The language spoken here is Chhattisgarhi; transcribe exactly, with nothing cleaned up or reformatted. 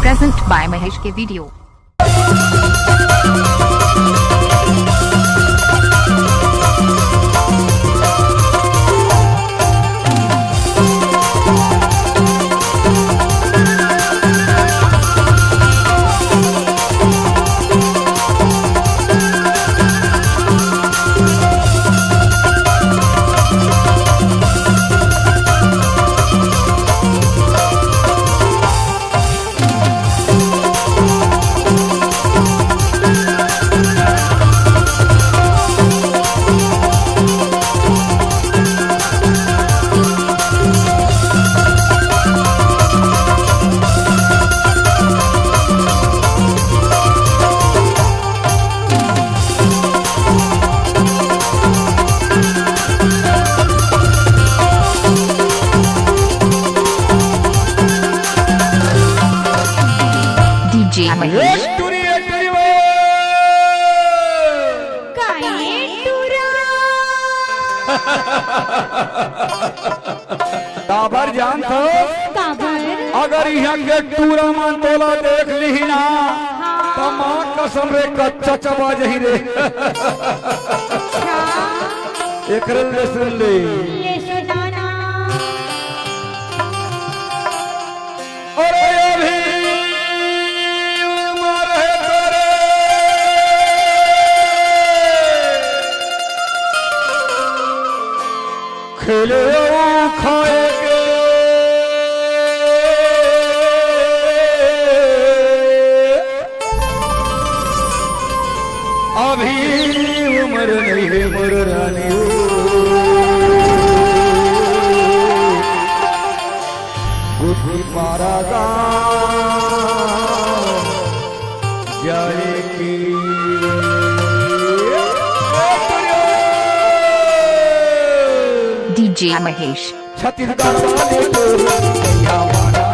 Present by Mahesh K Video. DJ ए टुरी, ए टुरी भाई। काहे टुरा? काबर जानथस? काबर? अगर इहाँ के टूरा मन तोला देख लिही ना, हाँ। त माँ कसम रे, कच्चा चबा जही रे। अच्छा। एकरे ले सुन ले। ले सुना ना। अरे अभी उमर हे तोरे। खेले अउ खाए के अभी उमर नइ हे मोर रानी। बुद्धि पारा गाँव जाए की। DJ Mahesh। छत्तीसगढ़ वाले तो भैया वाला